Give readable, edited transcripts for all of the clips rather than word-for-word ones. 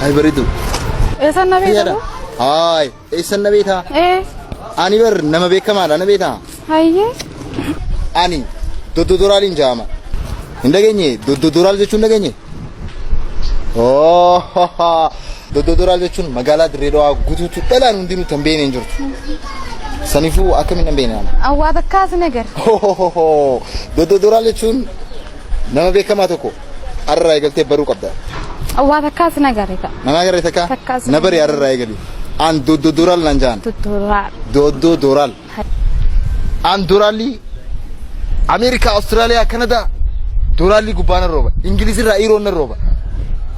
Hayi bareedu. Eessan na Fayyaadha. beektu? Hayi eessan na beektaa? Ee, Ani bar nama beekamaadha na beektaa? hayyee. Ani doddodoraaliin jaama. Hin dhageenye doddodoraal jechuun dhageenye? Oh, doddodoraal jechuun magaalaa Dirree Dhawaa guutuutu dhalaan hundinuu tan beekne hin jirtu. Saniifuu akkamiin hin beekne ana? Awwaa takkaas na gara. Doddodoraal jechuun nama beekamaa tokko har'arraa eegaltee baruu qabda. Awwaa takkaas na gara ta'a. Nama agarre takka? Takkaas. Na bari har'arraa eegali. An doddodoraal naan jaan. Tutturaa. Doddodoraal. An doraalli Ameerikaa, Awustiraaliyaa, Kanadaa doraalli gubbaa nan rooba. Ingilizirraa Iiroon nan rooba.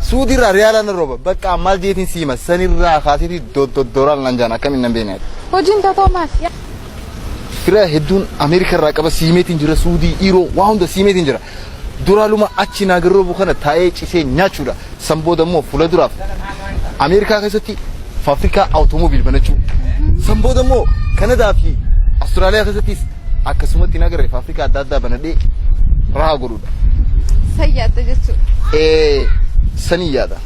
Suudiirraa Riyaalaa nan rooba. Bakka maal jeetiin siima sanirraa kaaseeti doddodoraal naan jaan akkamiin nan beekne. Hojiin tatoo maal? Fira hedduun Ameerikaa irraa qaba siimeetiin jira Suudii, Iiroo waa hunda siimeetiin jira. Doraaluma achi naa garroobu kana taa'ee cisee nyaachuudha. San booda immoo fuula duraaf Ameerikaa keessatti faafrikaa awutoomoobiil banachuu. San booda immoo Kanadaa fi Awustiraaliyaa keessattis akkasumatti hin agarre faafrikaa adda addaa banadhee rahaa godhuudha. Sayyaadda jechuudha. Ee sanii yaada.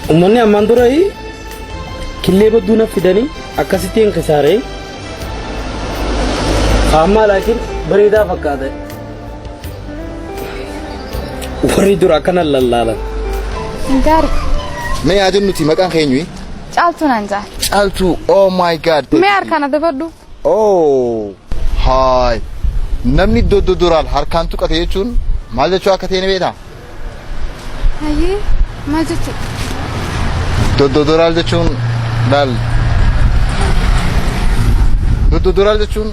Uummanni ammaan dura killee badduu na fidanii akkasitti hin kisaaree. Ammaa laakiin bareedaa fakkaata. Warri dura akkana lallaalan. Gaarii. Mee yaa jennuti maqaan keenyu? Caaltuu naan jaal. Caaltuu oh my god. Mee harkaan adabadhu. Oh haay namni doddodoraal harkaan tuqate jechuun maal jechuu akka ta'e ni beektaa? Hayyee maal jechuudha? Doddodoraal jechuun laal doddodoraal jechuun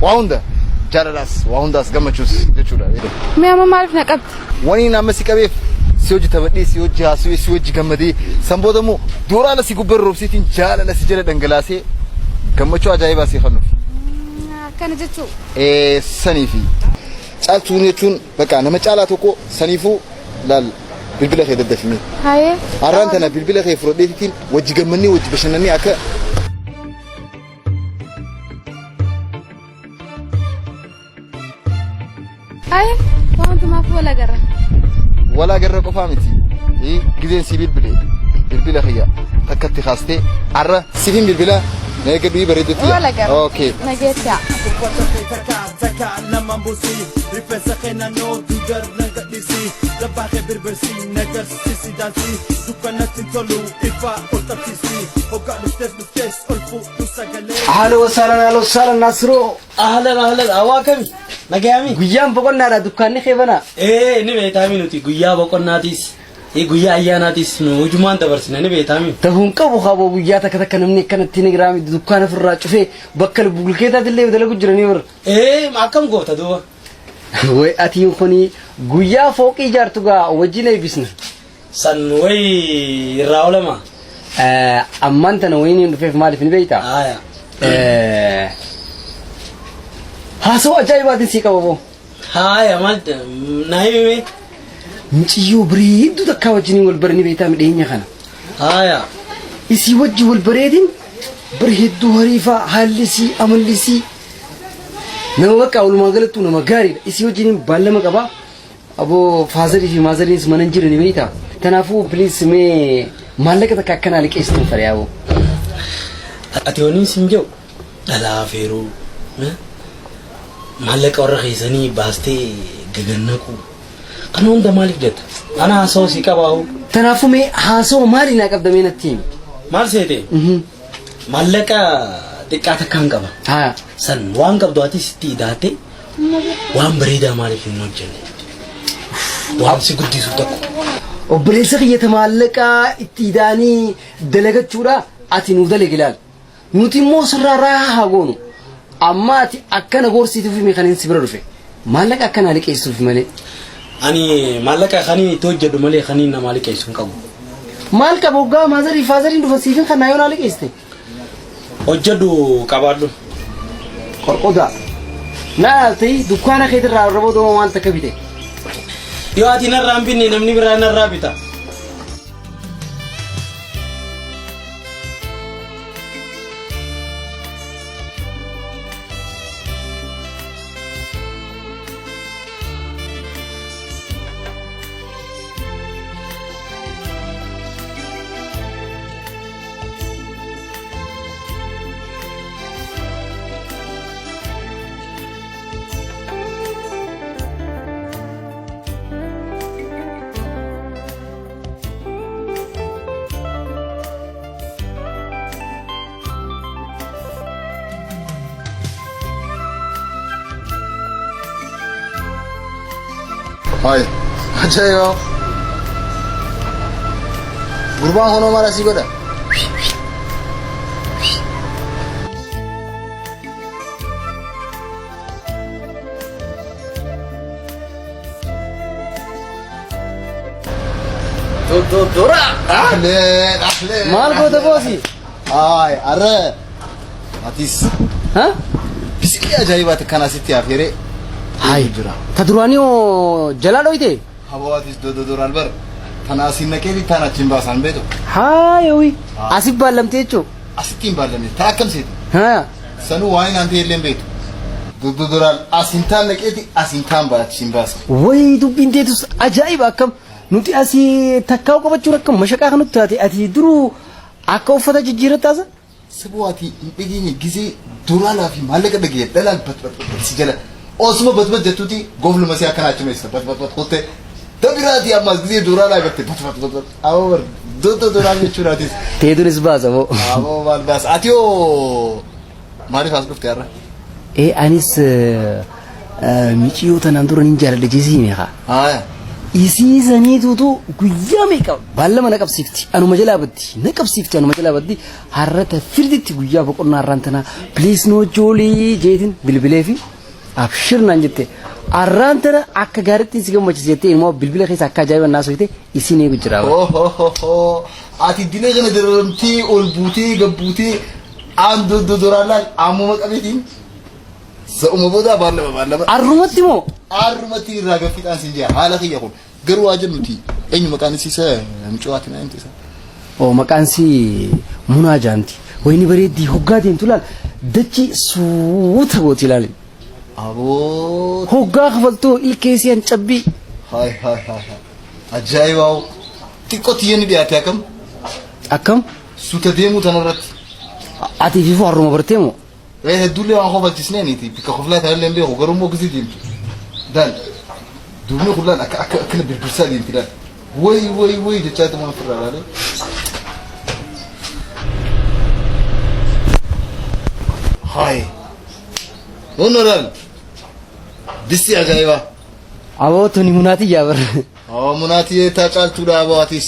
waa hunda jaalalaas waa hundaas gammachuus jechuudha. Mee amma maaliif na qabdi? Wani nama si qabeef si hojii taphadhee si hojii haasawee si hojii gammadee san booda immoo dooraala si gubbaa roobseetiin jaalala si jala dhangalaasee gammachuu ajaa'ibaa si kennuuf. Akkana jechuu. Ee saniifi caaltuun jechuun bakka nama caalaa tokko saniifuu laal bilbila kee daddafimee. Hayyee. Har'aan tana bilbila kee fudhadheetiin wajji gammannee wajji bashannannee akka Hayyee waan hundumaaf wal agarra. Wal agarra qofaa miti. Gizeen si bilbile bilbila kiyya takkatti kaastee har'a sifin bilbila na eeggadhu bareedutti. Wal agarra. Okay. Nageetti haa. Takka namaan buusii rifeensa kee naannoo duudar nan gadhiisii labbaa kee birbirsii nagarsiisi daansii dukkanatti hin tolu ifa ol qabsiisii hoggaa dhuftees dhuftees ol fuudhu sagalee. Ahlan wasaalan ahlan wasaalan Nasroo. Ahlan ahlan hawaa kami nagayaami. Guyyaan boqonnaadha dukkaanni kee banaa. Ee ni beektaami nuti guyyaa boqonnaatis guyyaa ayyaanaatis nu hujumaan dabarsina ni beektaami. Tahuun qabu haboo guyyaa takka takka namni akkanatti ni giraami dukkaana ofirraa cufee bakka bulkeetaatti illee dalagu jiranii bara. Ee akkam goota duuba. Way atiin kuni guyyaa fooqii ijaartu gaa wajjin eebbisna. San way irraa oolama. Ammaan tana wayiniin dhufeef maaliif ni beektaa? Haaya. Haasawaa ajaa'ibaatiin sii qaba boo. Haaya maal na himime. Muciyyoo bareedduu takkaa wajjiniin wal baranii beektaa midheenya kana. Haaya. Isii wajji wal bareedin bar hedduu hariifaa haalli isii amalli isii nama bakka walumaa galattuu nama gaariidha. Isii wajjiniin baallama qabaa. Aboo faazarii fi maazariinis mana hin jirani beektaa. Kanaafuu please mee maallaqa takka akkanaa liqeessituun fedha yaaboo. Ati waniin sin jedhu dhalaa feeruu maallaqa warra keessanii baastee gagannaquu kana hunda maaliif jetta? Ana haasawaa si qabaahu. Kanaafuu mee haasawa maalii naa qabda mee natti himi. Maal seete? Maallaqa xiqqaa takkaan qaba. Haa. San waan qabdu atis itti idaate waan bareedaa maaliif hin hojjenne? Waan si guddisu tokko. Obboleessa kiyyata maallaqaa itti idaanii dalagachuudha ati nuuf dalagi laal. Nuti immoo sirraa raahaa haa goonu. Amma ati akkana gorsituuf himi kan si bira dhufe. Maallaqa akkanaa liqeessuuf malee. Ani maallaqa kaniin itti hojjedhu malee kaniin namaa liqeessu hin qabu. Maal qaba hoggaa maazarii faazariin dhufan siifin kan naa yoo naa liqeessite. Hojjedhu qabaadhu. Qorqodaa. Na laaltee dukkaana keetirraa arraboo dooma waan takka bite. Yoo ati narraa hin binne namni biraa narraa bita. Hayi. Ajaa'iba. Gurbaan kunoo maal asii godha? Dora. Ahleen ahleen. Maal goota boosi? Hayi arra. Atis. Ha? Bisikii ajaa'ibaati kan asitti afeeree. Hayi. Jira. Ta duraanii hoo jalaa dhoyte? Haboo atis dodoraan bar. Tana asiin naqee tana achiin baasaan beetu. Haayowi. Asif baallamtee jechuu? Asitti hin baallamne. Taa akkam seeti? Haa. Sanuu waan hin ta'e illee hin beektu. Dodoraan asiin taan naqeeti asiin taan achiin baasa. Wayi dubbiin teetus ajaa'iba akkam. Nuti asii takkaa'u qabachuun akkam mashaqaa kan nutti taate ati duruu akka uffata jijjiirrattaasa? Saboo ati hin dhageenye gisee duraalaa fi maallaqa dhagee dhalaan bat bat bat si jala. Osuma bat bat jettuuti gofluma si akkana achuma isa bat bat bat kutte. Dabiraati ammas gisee duraalaa gatte bat bat bat bat. Aboo bar dodoraan jechuudhaatis. Teetunis baasa moo? Aboo maal baasa. Ati hoo maaliif as dhufte har'a? Ee anis miciyoo tanaan dura nin jaaladha jeesii hime haa. Haaya. Isii saniituutu guyyaa meeqa baallama na qabsiifti anuma jalaa baddi na qabsiifti anuma jalaa baddi har'a ta firditti guyyaa boqonnaa har'aan tanaa please no joolii jeetin bilbilee fi abshir naan jette har'aan tana akka gaariitti si gammachiise jettee immoo bilbila keessa akka ajaa'iba naa soyite isiin eegu jira. Ohohoho. Ati dilee kana dararamtee ol buutee gad buutee aan dodoraan laal ammuma qabeetiin sa'uma booda baallama baallama. Arrumatti moo? Arrumatti irraa gaffiidhaan siin jira haala kiyya kun garuu waa jennuti eenyu maqaan isiisa mucaawaati naa himte isa. Oo maqaan si Munaa jaanti. Wayni bareeddii hoggaa deemtu laal dachi suuta gooti ilaali. Aboo. Hoggaa kafaltoo ilkee si hancabbii. Haay haay haay haay. Ajaa'ibaa xiqqoo tiyyeen dhiyaate akkam Akkam? suuta deemuu tanarratti. Ati fiifuu harruma bartee moo? Ee hedduullee waan kofalchisneeniiti bikka koflaa tanallee hin beeku garuu immoo gisee deemtu. Daal duubni kun laal akka akka akkana birbirsaa deemti laal. Way way way jechaa tuma ofirraa laalee. Haay. Hunna laal. Dissi ajaa'ibaa. Aboo tuni munaati yaa bar. Haa munaatii taa caaltuudha aboo atis.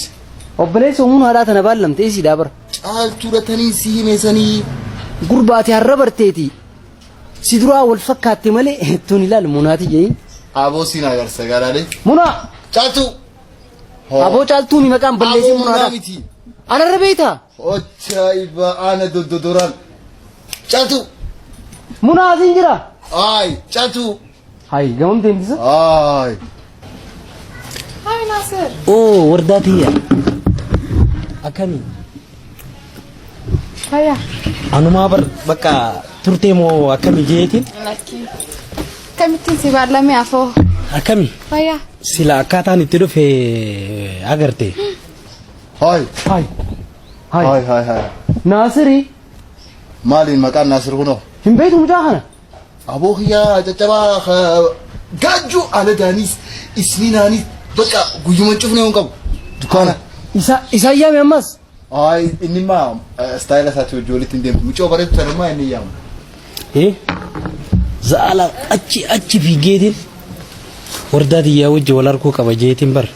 Obboleessa munaadhaa tana baallamte isiidhaa bar. Caaltuudha tanii si hime sanii. Gurbaati har'a barteeti. Si duraa wal fakkaatte malee tuni laal munaati jedhin. Aboo siin agarsiisa gaalaalee. Munaa! Caaltuu. Aboo caaltuu mi maqaan balleessee Aboo munaa munaadhaa. miti. Anarra beektaa? Ajaa'iba ana dododoraan. Caaltuu. Munaa asiin jira. Ay caaltuu. Hayi gamam deemtisa? Ay. Hayi Naasir. Oo wardaa tiyya. Akkami? Fayyaa. Anumaa bar bakka turtee moo akkami jeetiin? Lakki. Akkamittiin si baallamee afoo? Akkami? Fayyaa. Sila akkaataan itti dhufe agarte. Haay. Hayi. Hayi. Haay haay haay. Naasiri Maaliin maqaan Naasir kunoo? hin beektu mucaa kana? Aboo kiyyaa caccabaa gaajjuu aladaanis isniinaanis bakka guyyuma cufnee hin qabu. Dukkaana. Isa isaan yaame ammas? Ay inni immoo istaayila isaatti hojii walitti hin deemtu. Mucoo bareedu sanummaa inni yaamu. Eh? Za'ala achi achi fiigeetiin wardaa tiyyaa wajji wal arguu qaba jeetiin bar.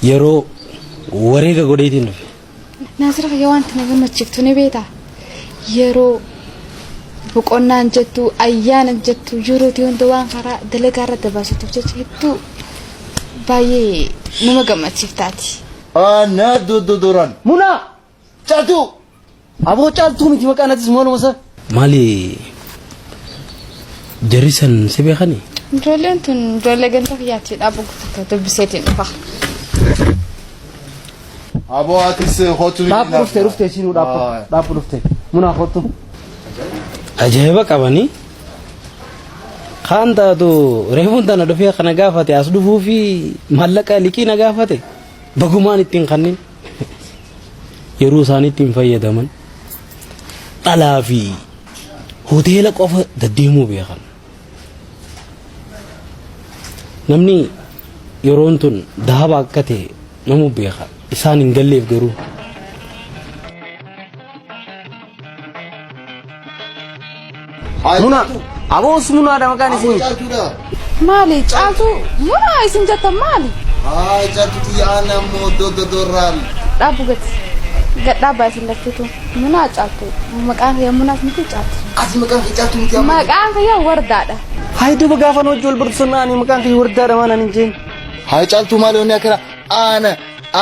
Yeroo wareega godheetiin dhufe. Naasir kiyya wanti na gammachiiftu ni beektaa? Yeroo boqonnaan jettu ayyaanan jettu yeroo hunda waan karaa dalagaa irra dabarsituuf jecha hedduu baay'ee nama gammachiiftaati. Ana dododoraan. Munaa! Caaltuu. Aboo caaltuu miti maqaan atis maaluma isaa? Maali jarri san si beekanii? Ijoolleen tun ijoollee ganda kiyyaatti dhaabuu takka dubbiseetiin dhufa. Aboo atis kootu. Dhaabbu dhufte dhufte isinuu dhaabbu dhaabbu dhufte munaa kootu. Ajaa'iba qabanii. Kaan taatu reefuun tana dhufee kana gaafate as dhufuu fi maallaqa liqii na gaafate bagumaan ittiin kannin yeroo isaan ittiin fayyadaman dhalaa fi hoteela qofa deddeemuu beekan. Namni yeroon tun dahaba akka ta'e namu beeka isaan hin galleef garuu. Muna aboos munaadha maqaan isinii. Caaltuudha. Maali caaltuu munaa isin jettan maali? Haa caaltu xiyya ana ammoo dododorraal. Dhaabbu gati. Gad dhaabbaa isin laftitu. Munaa caaltuu. Maqaan kiyya munaas miti caaltu. Ati maqaan kee caaltu miti amma. Maqaan kiyya wardaadha. Hayi duuba gaafa nu wajji wal bartu sana ani maqaan kiyya wardaadha maan ani hin jeen. Haa caaltu maali wanni akkana ana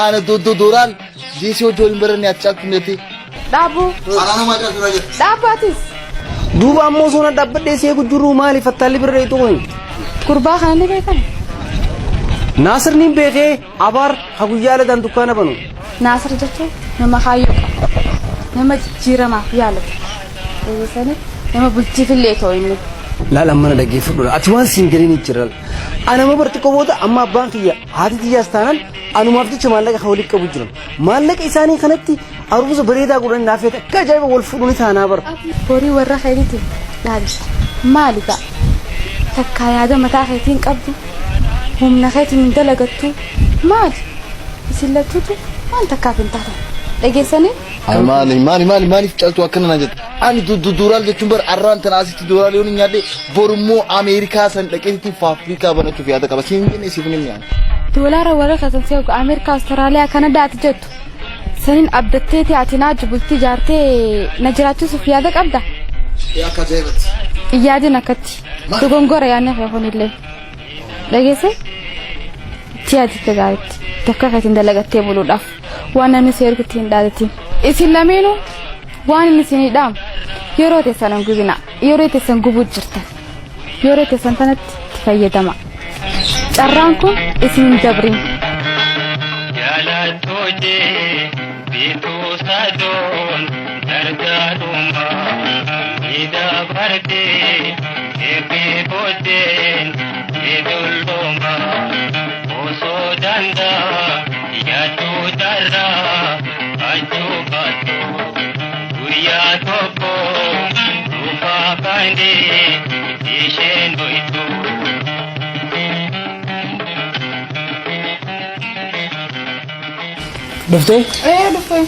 ana dododorraal jeesii hojii waliin baranne ati caaltu miti. Dhaabbuu. Anaa nama caaltu na jedhe. Dhaabbaatis. Duuba ammoo osoo na dhaabbadhee si eegu jirru maali fattaalli bira dheetu kun. Gurbaa kana ni beekan. Naasir niin beekee abaar ha guyyaa aladaan dukkaana banu. Naasir jechuun nama kaayyoo qabu. Nama jijjiiramaaf yaalatu. Eegisanii nama bultiifillee ta'u inni. Laal amma na dhaggeeffadhu. Ati waan siin galiin jira. Ana amma bar xiqqoo booda amma abbaan kiyya haati tiyyaas taanaan anumaaf jecha maallaqa kan walitti qabu jiran. Maallaqa isaanii kanatti aruuza bareedaa godhanii naaf feete akka ajaa'iba wal fuudhu ni taanaa bar. Horii warra keetiitiif dhaabi. Maali ta'a? Takkaa yaada mataa keetiin qabdu humna keetiin hin dalagattu maali? Isin lachuutu waan takkaaf hin taatan. Dhageessanii? Haa maali maali maali maaliif caaltu akkana naan jette? Ani dododorraal jechuun bar arraan tana asitti dooraal yoon hin nyaadhe borummoo Ameerikaa san dhaqeetti faafrikaa banachuuf yaada qaba. Siin jenne siif ni mi'aan. Doolaara warra keessan si eegu Ameerikaa, Awustiraaliyaa, Kanadaati jettu. Saniin abdatteeti ati naa bultii ijaartee na jiraachisuuf yaada qabda. Akka ajaa'ibatti. Yaadin akkatti. Dogongora yaadni kee kunillee. Dhageesse? Itti yaaditte gaariitti. Takka keetiin dalagattee buluudhaaf waan namni si ergutti hin dhaadatin. Isin lameenuu waan inni isinii dhaamu yeroo teessan hin gubina. Yeroo teessan gubuu jirtan. Yeroo teessan tanatti itti fayyadama. Carraan kun isin hin dabrin. Jaalattootee bituu sadoon dargaadhuma miidhabartee eebbee booddeen idullooma osoo danda'a yaaduu darraa achuu baattu guyyaa tokko dhufaa baandee isheen hoytu. Dhuftee? Ee dhufe.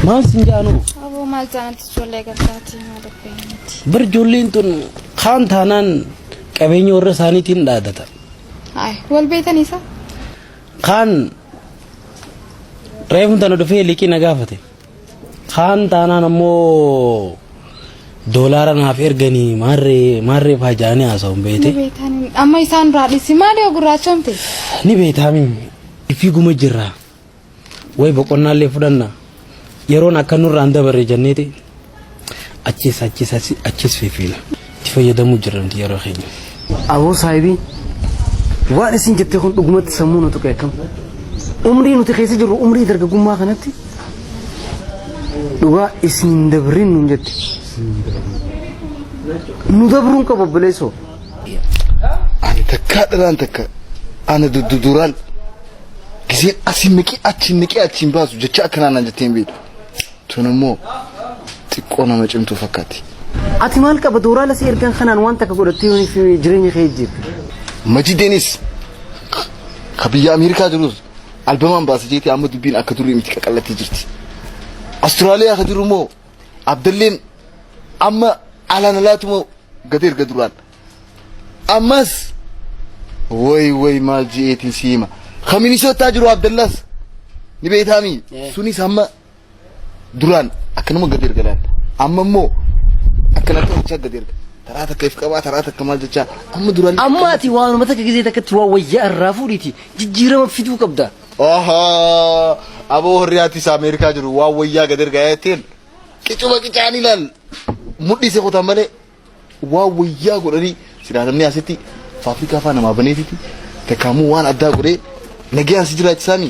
Maal sin jaanu? Aboo maal jaanatti ijoollee gandaati maal dhufe miti. Bar ijoolleen tun kaan taanaan qabeenya warra isaaniitiin dhaadata. Ay wal beetan isa. Kaan reefuun tana dhufee liqii na gaafate. Kaan taanaan ammoo doolaara naaf erganii maarree maarree faa jaanii haasa'uun Ni beete. beetan amma isaan duraa dhiisi maali yoo gurraachomte. Ni beetaami. Fiiguma jirra. Way boqonnaallee fudhanna. Yeroon akka nurraan dabarre jenneeti achis achis achis achis fiifiina. Itti fayyadamuu jirra nuti yeroo keenya. Aboo saahibii waan isin jette kun dhugumatti sammuu nu tuqe akkam. Umrii nuti keessa jirru umrii dargaggummaa kanatti dhugaa isin hin dabrin nuun jette. Nu dabruun qabu obboleessoo. Ani takkaa dhalaan takka ana dododorraal giseen asin naqee achiin naqee achiin baasu jecha akkanaa naan jettee hin beektu. Tun immoo xiqqoo nama cimtuu fakkaatti. Ati maal qaba dooraala si ergan kanaan waan takka godhattee yoon fi jireenya kee jijjiirte. Majideenis ka biyya Ameerikaa jirus albamaan baasa jeetii amma dubbiin akka durii miti qaqallattee jirti. Awustiraaliyaa ka jiru immoo Abdalleen amma alaan alaatuma gad erga duraan. Ammas way way maal je'eetiin si hima. Ka Minisootaa jiru Abdallaas ni beektaami. Sunis amma duraan akkanuma gad erga laal. Amma immoo akkanatti jechaa gad erga. Taraa takka if qabaa taraa takka maal jechaa amma duraan. Amma ati waanuma takka gizee takkatti waan wayyaa irraa fuudhiiti jijjiirama fiduu qabda. Oho aboo horri ati isa Ameerikaa jiru waan wayyaa gad erga jetteen. Qicuma qicaan ilaal mudhii si kutan malee waan wayyaa godhanii silaa namni asitti faafrikaa faa namaa baneetiti takkaamuu waan addaa godhee nagayaan si jiraachisaami.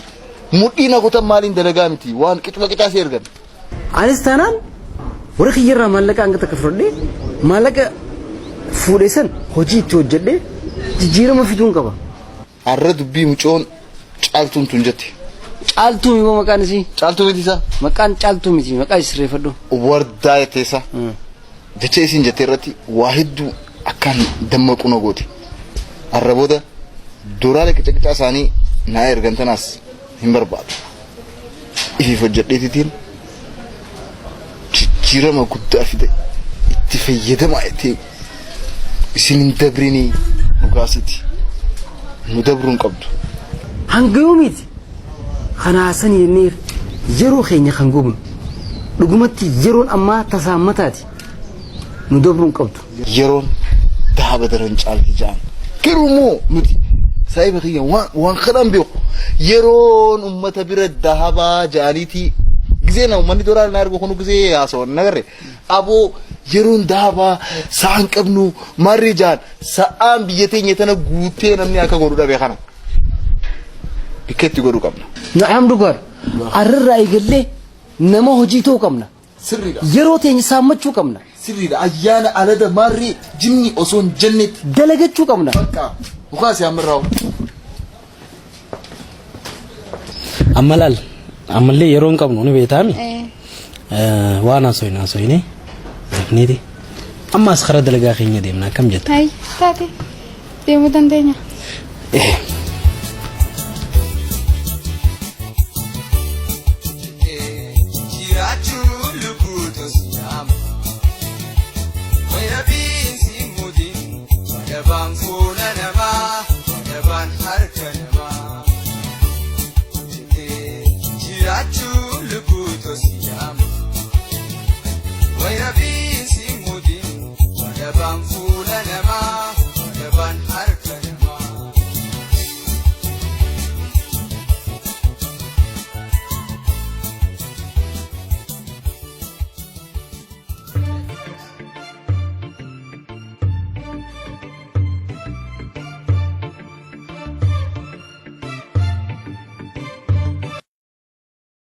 Mudhii na kutan maaliin dalagaa miti waan qicuma qicaa si ergan. Anis taanaan warra kiyyarraa maallaqa hanga takka fudhadhee maallaqa fuudhe san hojii itti hojjedhee jijjiirama fiduun qaba. Arra dubbii mucoon caaltuun tun jette. Caaltuu miti maqaan isii. Caaltuu miti isaa? Maqaan caaltuu miti maqaa isii sirreeffadhu. Wardaa jettee isaa. Jecha isiin jette irratti waa hedduu akkaan dammaqu na goote. Arra booda doolaara qica qicaa isaanii naa ergan tanaas hin barbaadu. Ifiif hojjedheetitiin jijjiirama guddaa fide itti fayyadamaa jettee isin hin dabrinii dhugaasiiti. Nu dabruu hin qabdu. Hanga yoomiiti kanaa sanii jennee yeroo keenya kan gubnu dhugumatti yeroon ammaa tasaan mataati nu dabruu hin qabdu. Yeroon dahaba daran caalti ja'an. Garuu immoo nuti saahiba kiyya waan waan kanaan beeku yeroon ummata bira dahabaa ja'aniiti gizee na ummanni doolaara na ergu kunu gizee haasawan nagarre aboo yeroon dahabaa sa'aan qabnu maarree ja'an sa'aan biyya teenya tana guuttee namni akka godhu dhabe kana bikka itti godhu qabna. Na'am dhugaadha. Arrarraa eegallee nama hojii ta'uu qabna. Sirriidha. Yeroo teenya saammachuu qabna. Sirriidha. Ayyaana alada maarree jinni osoo hin jennetti. Dalagachuu qabna. Bakka mukaasi ammarraa. Amma laal ammallee yeroo hin qabnu ni beektaami. Eh, Waan haasoyne haasoyne dafneeti. Amma as karaa dalagaa keenya deemna akkam jetta? Hay, taate deemuu dandeenya.